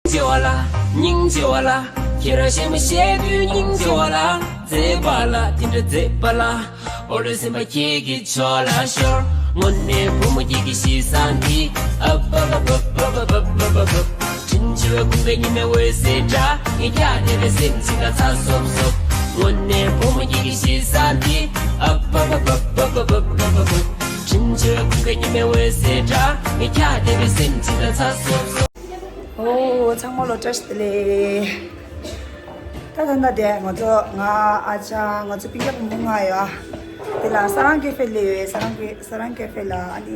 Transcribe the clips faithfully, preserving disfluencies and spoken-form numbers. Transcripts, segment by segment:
ཆེ་བ་ལ། སྙིང་རྗེ་བ་ལ། ཁྱེད་རང་གཞས་མ་བཤད་དུས་སྙིང་རྗེ་བ་ལ། མཛེས་པ་ལ་དེ་འདྲ་མཛེས་པ་ལ། ཨོ་ལོ་སེམས་པ་ཁྱེད་ཀྱི་ཕྱོགས་ལ་ཤོར། དངོས་གནས་བུ་མོ་ཁྱེད་ཀྱི་གཤིས་བཟང་འདི། ཨབ་ཨབ་ཨབ། དྲིན་ཆེ་བའི་ཁུངས་པའི་ཉི་མའི་འོད་ཟེར་འདྲ། ངས་ཀྱང་དེ་བས་སེམས་ཅིག་ལ་ཚ་སོབ་སོབ། དངོས་གནས་བུ་མོ་ཁྱེད་ཀྱི་གཤིས་བཟང་འདི། ཨབ་ཨབ་ཨབ། དྲིན་ཆེ་བའི་ཁུངས་པའི་ཉི་མའི་འོད་ཟེར་འདྲ། ངས་ཀྱང་དེ་བས་སེམས་ཅིག་ལ་ཚ་སོབ་སོབ། ཨོ། ཚང་མ་ལོ་བཀྲ་ཤིས་བདེ་ལེགས། ད་ད་ད་དེ་ང་ཚོ་ང་ཨ་ཅག་ང་ཚོ་སྤུན་ཀྱག་བུ་མོ་ལྔ་ཡོད། དེ་ལ་ས་རང་ཀེ་ཧྥེ་སླེབས་ཡོད། ས་རང་ཀེ་ས་རང་ཀེ་ཧྥེ་ལ་ཨ་ནི་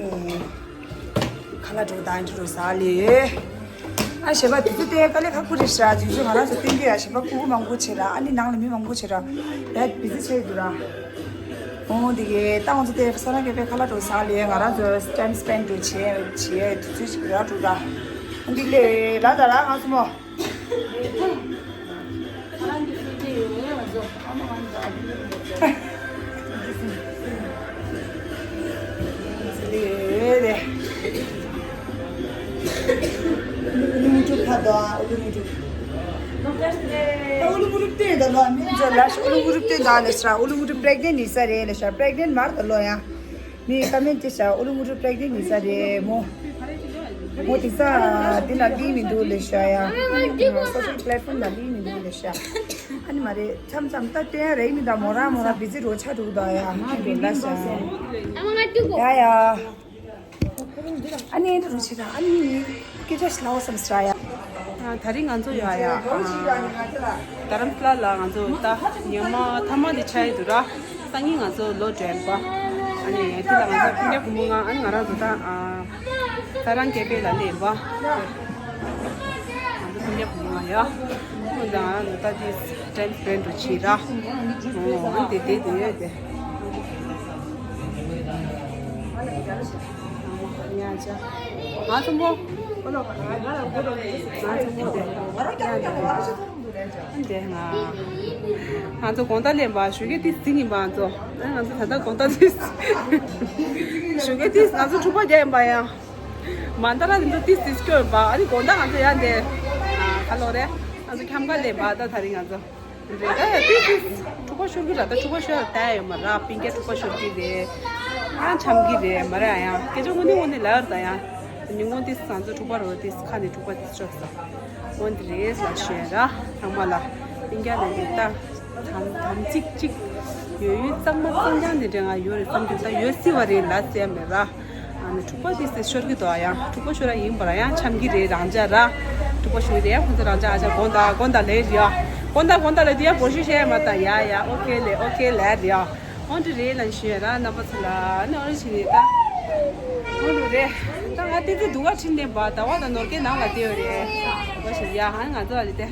ཁ་ལག་འགྲོ་དང་འགྲོ་ཟ་སླེབས་ཡོད། ཨ་གཞས་པ་དེ་ཚོ་དེ་དཀའ་ལས་ཁག་པོ་རེད་ཤག་དེ་ཚོ་ང་རང་ཚོ་སྟོན་གྱི་ཡ། གཞས་པ་སྐུ་སྐུ་མང་པོ་བྱེད་ར། ཨ་ནི་ནང་ལ་མི་མང་པོ་བྱེད་ར། ཡ་བི་ཛི་ཆགས་ཀྱི་འདུག་ར། ཨོ་འདི་གའི་ད་ང་ཚོ་དེ་ས་རང་ཀེ་ཧྥེ་ཁ་ལག་འགྲོ་ཟ་སླེབས་ཡོད། ང་རང་ཚོ་time spend འགྲོ་བྱེད་བྱེད་དུས་ཚོད་ཞིག་རག་འགྲོ་ར། འདི་ལས་ལ་ད་ར་ང་ཚོ་མོ། ཨུ་ལུ་མུ་ཏུ་ཕ་དོ། ཨུ་ལུ་མུ་ཏུ། ཨུ་ལུ་མུ་ཏུ་བསྟན་ད་ལོ། མི་ཚོ་ལ་ཨུ་ལུ་མུ་ཏུ་བསྟན་ད་ལེ་ཤ། ཨུ་ལུ་མུ་ཏུ་pregnant ཡིན་ས་རེད་ལེ་ཤ། pregnant མར་ད་ལོ་ཡ། མི་ཀ་མེན་ཅི་ཤ། ཨུ་ལུ་མུ་ཏུ་pregnant ཡིན་ས་རེད་མོ། མོ་དེ་ས་དེ་ན་ལི་མི་འདུག་ལེ་ཤ་ཡ། social platform ན་ལི་མི་འདུག་ལེ་ཤ། ཨ་ནི་མ་རེད། མཚམས་མཚམས་ད་སྟོན་རེད་མི་ད་མོ་རང་མོ་རང་བི་ཛི་རོ་ཆ་འདུག་ད་ཡ། མ་འདུག་ལ་ཤ། ཡ་ཡ། ཨ་ནི་འདི་རུ་ཆེ་དང་ཨ་ནི་སྐད་ཆ་ཞིག་ལའོ་བསམ་སྲ་ཡ། ཨ། ད་རིང་ང་ཚོ་ཡ་ཡ། ཨ། རྡ་རམ་ས་ལ་ལ་ང་ཚོ་ད་ཉི་མ་མཐའ་མ་དེ་ཆགས་ཡི་འདུག་ར། སང་ཉིན་ང་ཚོ་ལོག་འགྲོ་ཡིན་པ། ཨ་ནི་དེ་ལ་ང་ཚོ་སྤུན་ཀྱག་བུ་མོ་ལྔ། ཨ་ནི་ང་རང་ཚོ་ད། ཨ། ས་རང་ཀེ་ཧྥེ་ལ་སླེབས་པ། ང་ཚོ་སྤུན་ཀྱག་བུ་མོ་ལྔ་ཡ། ང་ཚོ་ང་རང་ཚོ་ད་དེ་time spend འགྲོ་བྱེད་ར། ཨོ། ཨ་ནི་དེ་དེ་དེ་ཡོད་དེ། ང་ཚོ་མོ། ང་ཚོ་མོ་དེ། ང་ཚོ་མོ་དེ། ང་ཚོ་དགོང་དག་སླེབས་པ། ཞོགས་ཀས་ཏིས་ཏིང་ཡིན་པ་ང་ཚོ། ང་ཚོ་ད་ལྟ་དགོང་དག་ཏིས། ཞོགས་ཀས་ཏིས་ང་ཚོ་འཁྲུག་པ་རྒྱག་ཡིན་པ་ཡ། མ་ད་ར་དེ་ཚོ་ཏིས་ཏིས་སྐྱོ་ཡིན་པ། ཨ་ནི་དགོང་དག་ང་ཚོ་ཡ་དེ། ཨ། ཁ་ལོ་རེད། ང་ཚོ་འཁྱམ་ག་སླེབས་པ་ད་ད་རིང་ང་ཚོ། རེད་ད་ཡ། ཏིས་ཏིས་འཁྲུག་པ་ཤོར་གི་ར། ད་འཁྲུག་པ་ཤོར་ད་ཡོད་མ་ར། སྤུན་ཀྱག་འཁྲུག་པ་ཤོར་གི་རེད། ཡང་འཁྱམ་གི་རེད་མ་ར། ཡང་སྐད་ཆ་དངོས་གནས་དངོས་གནས་ལབ་ཡོད་ད་ཡ། ཉིན་གུང་ཏིས་ང་ཚོ་འཁྲུག་པ་རོ་ཏིས་ཁ་ནས་འཁྲུག་པ་ཏིས་ཤོར་ས། འོན་ཏེ་རེད་ལ་ཞུ་ཡ་ར། ཚང་མ་ལ་སྤུན་ཀྱག་ལ་ནི་ད་དམ་དམ་ཚིག་ཅིག་ཡོད་ཡོད་གཙང་མ་གཙང་རྐྱང་ནས་འདྲ་ང་ཡོད་རེད་བསམ་གྱི། ད་ཡོད་སྲིད་པ་རེད་ལ་ཟེར་མེད་ར། ཨ་ནི་འཁྲུག་པ་དེ་སེ་ཤོར་གི་འདུག་ཡང་འཁྲུག་པ་ཤོར་ར་ཡིན་པ་ར། ཡང་འཁྱམ་གི་རེད་རང་ཅག་ར། འཁྲུག་པ་ཤོར་གི་རེད། ཡང་ཁོང་ཚོ་རང་ཅག་ཨ་ཅག་དགོང་དག་དགོང་དག་ལས་རེད་ཡ། དགོང་དག་དགོང་དག་ལས་དེ་ཡང་བོར་ཤུ་བཤད་ཡ་མ་ད་ཡ་ཡ། ཨོ་ཁེ་ལེ་ཨོ་ཁེ་ལེ་རེད་ཡ། འོན་ཏེ་རེད་ལ་ཞུ་ཡ་ར། རྣམ་པ་ཚོ་ལ་ནི་འོ་རེ་ཞིག་རེད་ད། འོ་རེད་རེད། ད་ང་ཏི་ཏི་སྡུག་ག་ཁྲིད་ནས་པ་ཟླ་བ་དང་ནོར་སྐལ་ནང་ལ་བསྡད་ཡོད་རེད། འོ་ཞིག་ཡ། ཧ་ང་ཚོ་ལ་རེད་དེ།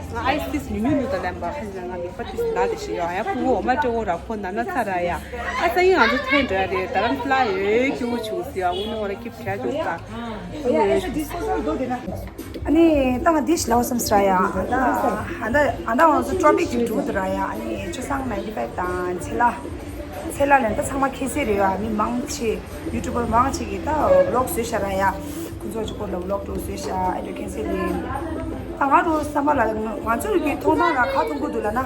ང་ཨའི་སི་ཏིས་ཉུ་ཉུ་ཉུ་ད་ལན་པ་ཧ་ང་མིག་པ་ཏིས་ན་དེ་ཞིག་ཡོད་ཡ། ཕུ་བོ་འོ་མ་སྤྲེའུ་ར་ཁོ་ན་ན་ཚ་ར་ཡ། ཨ་ས་ཡིན་ང་ཚོ་ཐོན་འགྲོ་ཡ་རེད། ད་རམ་ས་ལ་ཡོད་ཁྱུ་བོ་ཆུ་སི་ཡ། འོ་ནི་འོ་ར་ཁྱི་བྲལ་འགྲོ་ས། ཨ་ནི་ད་ང་འདི་ཞིག་ལའོ་བསམ་སྲ་ཡ། ཨ་ད་ཨ་ད་ཨ་ད་ང་ཚོ་ཊོ་པིག་ཅིག་འགྲོ་འདུག་ར་ཡ། ཨ་ནི་ཆུ་སང་ནའིན་ཊི་ཕའིབ་དང་ཚེ་ལ། ཚེ་ལ་ལ་ད་ཚང་མ་ཁྱེད་སེ་རེད་ཡ། མི་མང་ཆེ་ཡུ་ཊུབ་པར་མང་ཆེ་གི་ད་ཝི་ལོག་བཟོས་ཤག་ར་ཡ། ཁོང་ཚོ་ཅིག་སྐོར་ལ་ཝི་ལོག་འགྲོ་བཟོས་ཤག་ཨ་ད་ཁྱེད་སེ་ལེ། ད་ང་རུ་བསམ་པ་ལ་ང་ཚོ་གི་མཐོང་སྣང་ལ་ཁ་མཐོང་གི་འདུག་ལ་ན།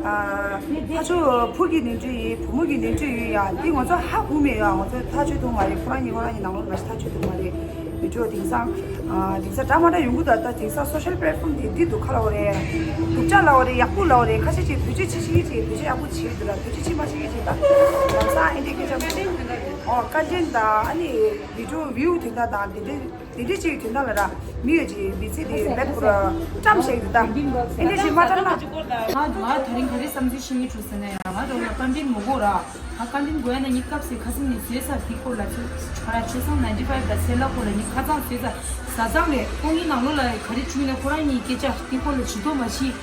ཨ་ཐག་ཆོད་བུ་གི་ནས་འདྲི་ཡིན། བུ་མོ་གི་ནས་འདྲི་ཡིན་ཡ། འདི་ང་ཚོ་ཧ་གོ་མེད་ཡ། ང་ཚོ་ཐག་ཆོད་ཐུབ་མ་རེད། ཁོ་རང་གཉིས་ཁོ་རང་གཉིས་ནང་ལོགས་མ་ཤི་ཐག་ཆོད་ཐུབ་མ་རེད། མི་འགྲོ་དེང་སང་། ཨ་དེང་སང་འདྲ་མ་འདྲ་ཡོང་གི་འདུག་ད་དེང་སང་སོ་ཤལ་པེ་ལེ་ཕོན་དེ་འདི་འདུག་ཁ་ལ་འོ་རེད། སྡུག་ཅག་ལ་འོ་རེད། ཡག་པོ་ལ་འོ་རེད། ཁ་ཤས་ཅིག་བེད་སྤྱོད་བྱེད་ཤེས་ཀྱི་ཅིག་བེད་སྤྱོད་ཡག་པོ་བྱེད་འདུག་ལ། བེད་སྤྱོད་བྱེད་མ་ཤེས་ཀྱི་ཅིག་ད་ལམ་སང་ཨེ་འདྲས་སྐད་ཆ་མ་འདྲས་འདུག་ལ། ཨོ་བཀའ་དྲིན་དང་ཨ་ནི་བི་ཌིའོ་བིའུ་དེ་འདྲ་དང་དེ་འདྲས། དེ་འདྲས་ཅིག་དོན་དག་ལ་ར། མི་ཡོད་ཅིག་མི་ཚེ་དེ་མེད་པར་བཀྲམ་བཞག་གི་འདུག་ད། ཨེ་འདྲས་ཅིག་མ་བཀྲམ་ན། ང་ང་དེ་རིང་ག་རེ་བསམ་ཚུལ་བཤད་ཀྱི་འདུག་ཟེར་ན་ཡང་ང་རང་ལ་བཀའ་དྲིན་མི་དགོས་ར། ང་བཀའ་དྲིན་དགོས་ན་ངའི་སྐབས་སུ་ཁ་སང་ནས་བཟོས་ཚར། དེ་སྐོར་ལ་ཚུར་ཁ་ར་ཆོས་བཟང་ནའིན་ཊི་ཕའིབ་དང་སེ་ལ་སྐོར་ལ་ངས་ཁ་ཚང་བཟོས་ཚར། བཟའ་ཚང་རེད། ཁོང་གཉིས་ནང་ལོགས་ལ་ག་རེ་བྱུང་ན་ཁོ་རང་གཉིས་སྐད་ཆ་དེ་སྐོར་ལ་ཇུས་གཏོགས་མ་བྱེད།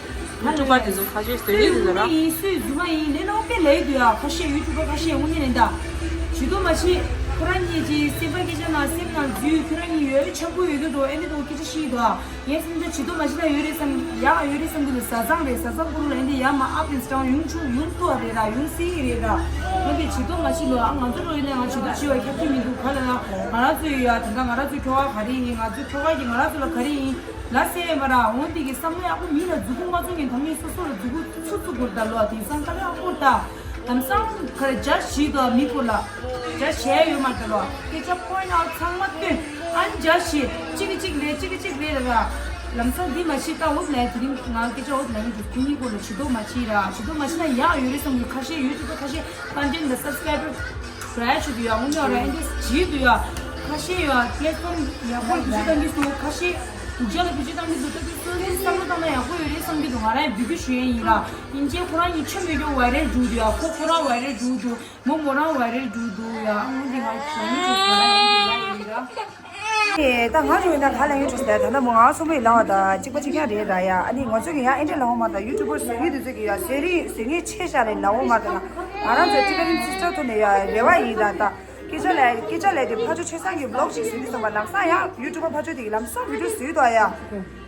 ཡུ་ཊུབ་པ་དེ་ཚོ་ཁ་ཤས་ཟེར་གྱི་འདུག་ལ། སུས་རྫུན་མ་ཡིན་སུས་རྫུན་མ་ཡིན་ལས་ནོ་པེ་ལས་འདུག་ཡ། ཁ་ཤས་ཡུ་ཊུབ་པ་ཁ་ཤས་དངོས་གནས་ལན་ད། ཇུས་གཏོགས་མ་བྱེད། ཁྱོད་རང་གཉིས་ཀྱི་སེམས་པ་སྐད་ཆ་ནང་སེམས་ནང་འཛུལ། ཁྱོད་རང་གཉིས་ཡོད་ཆགས་པོ་ཡོད་ཀྱི་འདུག་ཨེ་འདི་འདུག་སྐད་ཆ་བཤད་འདུག་ངས་སེམས་ཚོར་བྱེད་དུ་མ་བྱེད་ན་ཡོད་རེད་བསམ། ཡག་ཡོད་རེད་བསམ་གྱི་འདུག་བཟའ་ཚང་རེད། བཟའ་ཚང་ཁུར་ལ་ཨེ་འདི་ཡར་མར་up and down ཡོང་ཆུ་ཡོང་ཐུབ་པ་རེད་ར། ཡོང་སྲིད་རེད་ར། ངས་དེ་བྱེད་དུ་མ་བྱེད་ལོ། ཨ་ང་ཚོ་ལོ་ཡིན་ན་ང་བྱེད་དུ་བྱེད་པ་ཁྱབ་ཀྱི་མི་འདུག་ག་ལ་ན་ང་རང་ཚོ་ཡོད་ཡ། དེ་འདྲ་ང་རང་ཚོའི་ཁྱོ་ག་ག་རེ་ཡིན། ང་ཚོའི་ཁྱོ་ག་གིས་ང་རང་ཚོ་ལ་ག་རེ་ཡིན་ལ་སེ་མ་ར། འོ་དེ་གི་བསམ་བློ་ཡག་པོ་མི་ལ་འཛུགས་པོ་མ་བཙུགས་ངན་ཐང་ངན་སོ་སོ་ལ་འཛུགས་པོ་ཚུགས་ཚུགས་དགོས་ད་ལོ། དེང་སང་ཁ་ལ་ཨ་ཁོར་ད་ལམ་སང་ཁ་ལ་རྒྱ་ཞིག་ཏུ་མི་ཁོ་ལ་རྒྱ་ཞེ་ཡོད་མ་ད་ལོ། སྐད་ཆ་point out ཚང་མ་སྟོན། ཨན་རྒྱ་ཞེ་གཅིག་གི་གཅིག་རེད། གཅིག་གི་གཅིག་རེད་ལ་ར། ལམ་སང་འདི་མ་ཤི་ད་འོ་ལ་དེ་རིང་ང་སྐད་ཆ་འོ་ལ་ཡིན་དུ་ཁུ་གཉིས་ཁོ་ལ་བྱེད་དོ་མ་ཤི་ར། བྱེད་དོ་མ་ཤི་ན་ཡག་ཡོད་རེད་བསམ་གི། ཁ་ཤས་ཡོད་ཅིག་ད་ཁ་ཤས་content ལ་subscriber བྱེད་ཀྱི་འདུག་ཡ། འོ་ན་ར་ཨེ་འདྲས་བྱེད་འདུག་ཡ། ཁ་ཤས་ཡ་platform ཡག་པོ་ལ་བེད་སྤྱོད་གཏང་གི་སོང་། ཁ་ཤས་སྡུག་ཅག་ལ་བེད་སྤྱོད་གཏང་གི་འདུག་ད་དེ་སོ་སོའི་བསམ་བློ་བཏང་ན་ཡག་པོ་ཡོད་རེད་བསམ་གྱི་འདུག་ང་རང་ཡང་འབོད་སྐུལ་ཞུ་ཡས་ཡིན་ར། ཡིན་ཅེ་ཁོ་རང་ཡིན་ཆེ་མེད་རྒྱུ་viral འགྲོ་འདུག་ཡ། ཁོ་ཁོ་རང་viral འགྲོ་འདུག་མོ་མོ་རང་viral འགྲོ་འདུག་ཡ། འོ་འདི་ང་ཞང་མི་ཚོ་ང་རང་ཡང་འདི་ལ་ཡིན་ར། ཨེ་ད་ང་ཚོ་ཡིན་ན་ག་ལ་ཡོད་ཅོག་ཟེར། ད་ལྟ་མོ་ང་ཚོ་མོ་ཡི་ལང་བ་དང་གཅིག་པ་གཅིག་རྐྱང་རེད་ར་ཡ། ཨ་ནི་ང་ཚོ་གི་ཡང་ཨེ་འདྲས་ལང་བ་མ་དང་YouTuber་བཟོ་མཁན་དེ་ཚོ་གི་ཡ་བཟོ་རིགས་བཟོ་མཁན་ཆེ་ཤ་རེད་ལང་བ་མ་དང་། ང་རང་ཚོ་ཊི་ཀ་རིམ་སིས་ཊར་ཐོག་ནས་ཡ་རེ་བ་ཡིན་ར། ད་སྐད་ཆ་ལས་སྐད་ཆ་ལས་དེ་ཕ་ཆོ་ཆོས་སང་གི་vlog་ཞིག་བཟོ་འདི་སོང་བ། ལམ་སང་ཡ་YouTuber་ཕ་ཆོ་དེ་གི་ལམ་སང་video་བཟོས་དོ་ཡ།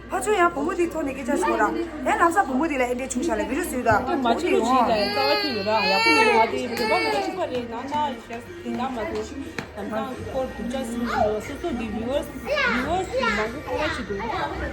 ཕ་ཆོས་ཡང་བུ་མོ་དེའི་ཐོག་ནས་སྐད་ཆ་ཞུ་ར། ཡང་ལམ་སང་བུ་མོ་དེ་ལ་ཨེ་འདྲས་བྱུང་ཤག་ལ་བི་ཌིའོ་བཟོས་དང་། ད་མ་བུ་མོ་དེ་ཆུང་ཆུང་ཡོང་། ལ་རྩ་བ་ཆེ་ཡོད་ར། ཡག་པོ་ཡོད་ར། དེ་བོད་པ་ང་དེ་བོད་པ་ང་དེ་གཅིག་པ་རེད། ན་ན་ཤར་དེ་ད་མ་ཟད་ལམ་སང་སྐོར་སྡུག་ཅག་ཟིན་ཞུ་སོ་སོ་གི་viewers viewers་གི་མང་པོ་སྐོར་བ་ཞིག་འདུག་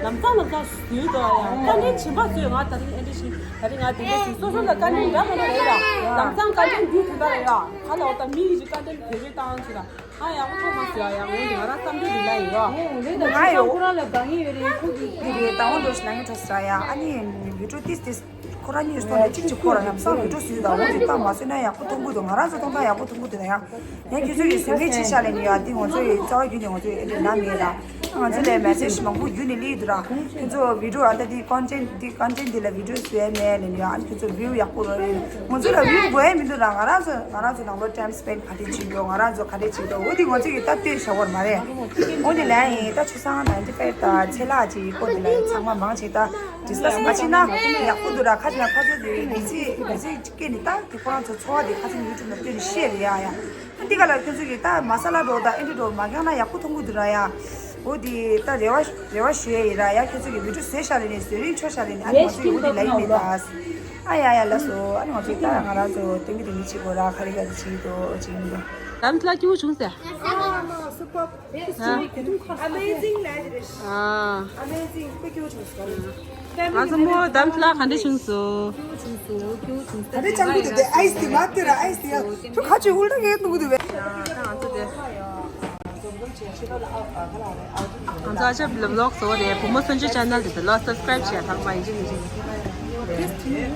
ལམ་སང་ལམ་སང་བཟོས་དང་ཡང་བཀའ་དྲིན་ཆེན་པ་བཟོས། ང་ད་རིང་ཨེ་འདྲས་ཞིག་ད་རིང་ང་དེ་འདྲས་ཞིག་སོ་སོ་ལ་བཀའ་དྲིན་འདྲ་མ་འདྲ་རེད་ར། ལམ་སང་བཀའ་དྲིན་རྒྱུ་དེ་འདྲ་རེད་ར། ག་ལ་འོ་ད་མི་ཡི་བཀའ་དྲིན་བེད་སྤྱོད་བཏང་ཞིག་ར། ཨ་ཡག་པོ་ཐོག་མ་ཟེར་ཡ་ཡང་འོང་དེ་ང་རང་བསམ་འདུན་རེ་ལ་ཡོད། ང་ཡོད། ཁོ་རང་ལ་དགའ་ངེས་ཡོད་རེད། ཁོ་གི་དེ་རེད། ད་འོང་འགྲོ་ཞིག་ལ་ངས་འགྲོ་ཟེར་ཡ། ཨ་ནི་བི་ཌིའོ་ཏིས་ཏིས་ཁོ་རང་གཉིས་སྟོང་ནས་གཅིག་གཅིག་ཁོ་རང་ལམ་སང་བི་ཌིའོ་བཟོས་དང་འོང་དེ་ད་མ་བཟོས་ན་ཡག་པོ་མཐོང་གི་འདུག་ང་རང་ཚོ་མཐོང་ད་ཡག་པོ་མཐོང་གི་འདུག་ཡང་ཡང་ཁྱོད་ཚོ་གི་ཟིན་གི་ཆེ་ཤ་ལེན་ཡོད། ཨ་དེ་ང་ཚོ་ཡི་རྩ་བ་བརྒྱུད་ནས་ང་ཚོ་ཡི་ཨེ་འདྲ་ན་མེད་ད། ང་ཚོ་ལ་མེ་སེ་ཇི་མང་པོ་བརྒྱུད་ནས་སླེབས་འདུག་ར། ཁྱོད་ཚོ་བི་ཌིའོ་ཨ་ད་དེ་ཀོན་ཊེན་ཊི་དེ་ཀོན་ཊེན་ཊི་དེ་ལ་བི་ཌིའོ་བཟོས་མེད་ལེ་ཡ། ཨ་ནི་ཁྱོད་ཚོ་བིའུ་ཡག་པོ་རག་ཡོད། ང་ཚོ་ལ་བིའུ་དགོས་ཡ་མི་འདུག་ར། ང་རང་ཚོ་ང་རང་ཚོ་ནང་ལོ་time spend་ག་འདྲས་བྱེད་འགྲོ། ང་རང་ཚོ་ག་འདྲས་བྱེད་འགྲོ། འོ་དེ་ང་ཚོ་གི་ད་ལྟོས་བྱ་བར་མ་རེད། འོ་དེ་ལ་ཡིན་ད་ཆུ་སང་ནའིན་ཊི་ཕའིབ་དང་ཚེ་ལྷག་ཅིག་སྐོར་དེ་ལ་ཡིན་ཚང་མ་མང་ཆེ་ད་ཌིས་ཀ་སི་མ་བྱེད་ན་ཡག་པོ་འདུག་ར། ཁ་ཅིག་ཡང་ཁ་ཚོད་དེ་མི་ཚེ་མི་ཚེ་སྐྱེལ་ནི་ད་དེ་ཁོ་རང་ཚོ་འཚོ་བ་དེ་ཁ་ཅིག་ཡུ་ཊུབ་ལ་བཏོན་ནས་བཤད་རེད་ཡ་ཡ། འདི་ག་ལ་ཁྱོད་ཚོ་གིས་ད་མ་ས་ལ་འགྲོ་དང་ཨེ་འདྲ་འགྲོ་མ་འགྱངས་ན་ཡག་པོ་མཐོང་གི་འདུག་ར་ཡ། འོ་དེ་ད་རེ་བ་རེ་བ་ཞུ་ཡ་ཡིན་ར་ཡ། ཁྱོད་ཚོ་གིས་བི་ཌིའོ་བཟོས་ཤག་ལེ་ནས་བཟོ་རིན་ཆོད་ཤག་ལེ་ནས་ཨ་ནི་ང་ཚོ་གིས་འོ་དེ་ལ་ཡིན་མེད་ད། ཨ་ཡ་ཡ་ལགས་སོ། ཨ་ནི་ང་ཚོ་ད་ང་རང་ཚོ་སྟོན་གི་དེ་མི་བྱེད་དགོས་ར། ག་རེ་ག་རེ་བྱེད་དོ་བྱེད་ཡིན་དོ། ལམ་ཐ་ལ་སྐྱིད་པོ་བྱུང་ཟེར། ཨ་མ་སུ་པར། Amazing ལ་རེད། ཨ། Amazing དཔེ་སྐྱིད་པོ་བྱུང་སོང་། ང་ཚོ་མོ་ལམ་ཐ་ལ་ག་འདྲ་བྱུང་སོང་། ད་རེས་ཅང་གི་དེ་ཨའི་སི་དེ་མ་དེ་ར་ཨའི་སི་དེ་ཡ། ཁྱོད་ཁ་ཆུ་ཧུལ་ད་གས་གཏོང་གི་འདུག་བས། ད་ང་ཚོ་དེ། ང་ཚོ་ཨ་ཅག་བི་ལོག་བཟོ་བ་རེད། བུ་མོ་སོན་ཆུ་ཆེ་ནལ་དེ་ལ་སབ་སི་ཀ་རེབ་བྱས་ཐང་མ་ཡིན་གཅིག་མིན་གཅིག་རེད།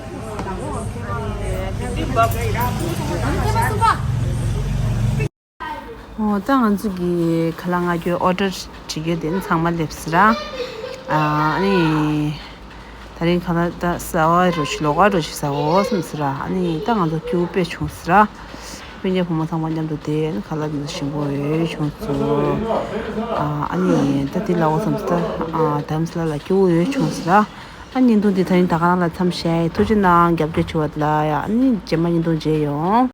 འོ་ད་ང་ཚོ་གི་ཁ་ལག་མངགས་རྒྱུའི་ཨོ་ཌར་བྱེད་རྒྱུ་དེ་ཚང་མ་སླེབས་སོང་ར། ཨ་ནི། ད་རིང་ཁ་ལག་ད་ཟ་བ་རོ་ཞིག་ལོག་ག་རོ་ཞིག་ཟ་འོ་བསམ་སོང་ར། ཨ་ནི་ད་ང་ཚོ་སྐྱིད་པོ་དཔེ་བྱུང་སོང་ར། སྤུན་ཀྱག་བུ་མོ་ཚང་མ་མཉམ་དུ་བསྡད་ཁ་ལག་འདི་ཞིམ་པོ་ཡོད་བྱུང་སོང་། ཨ་ནི་ད་དེ་ལ་འོ་བསམ་སོང་ད་དམ་སི་ལ་ལ་སྐྱིད་པོ་ཡོད་བྱུང་སོང་ར། ཨ་བརྙན་ཐུང་འདི་ད་རིང་ད་ག་རང་ལ་མཚམས་བཞག་ཐུགས་རྗེ་གནང་རྒྱབ་སྐྱོར་བྱས་པ་ལ་ཡ། ཨ་ནི་རྗེས་མ་བརྙན་ཐུང་མཇལ་ཡོང་།